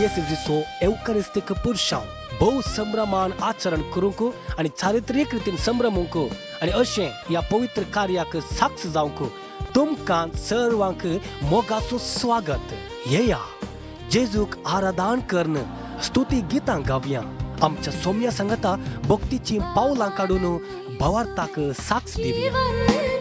डायसिजीचो एवकारिस्तीक पुरशांव भोव संभ्रमान आचरण करूंक आनी चारित्रीक रितीन संभ्रमूंक आनी अशें ह्या पवित्र कार्याक साक्ष जावंक तुमकां सर्वांक मोगाचो स्वागत. येया, जेजूक आराधन करून स्तुती गितां गावया. आमच्या सोम्या सांगता भक्तीचीं पावलां काडून भावार्थाक साक्ष दिवया. जीवन.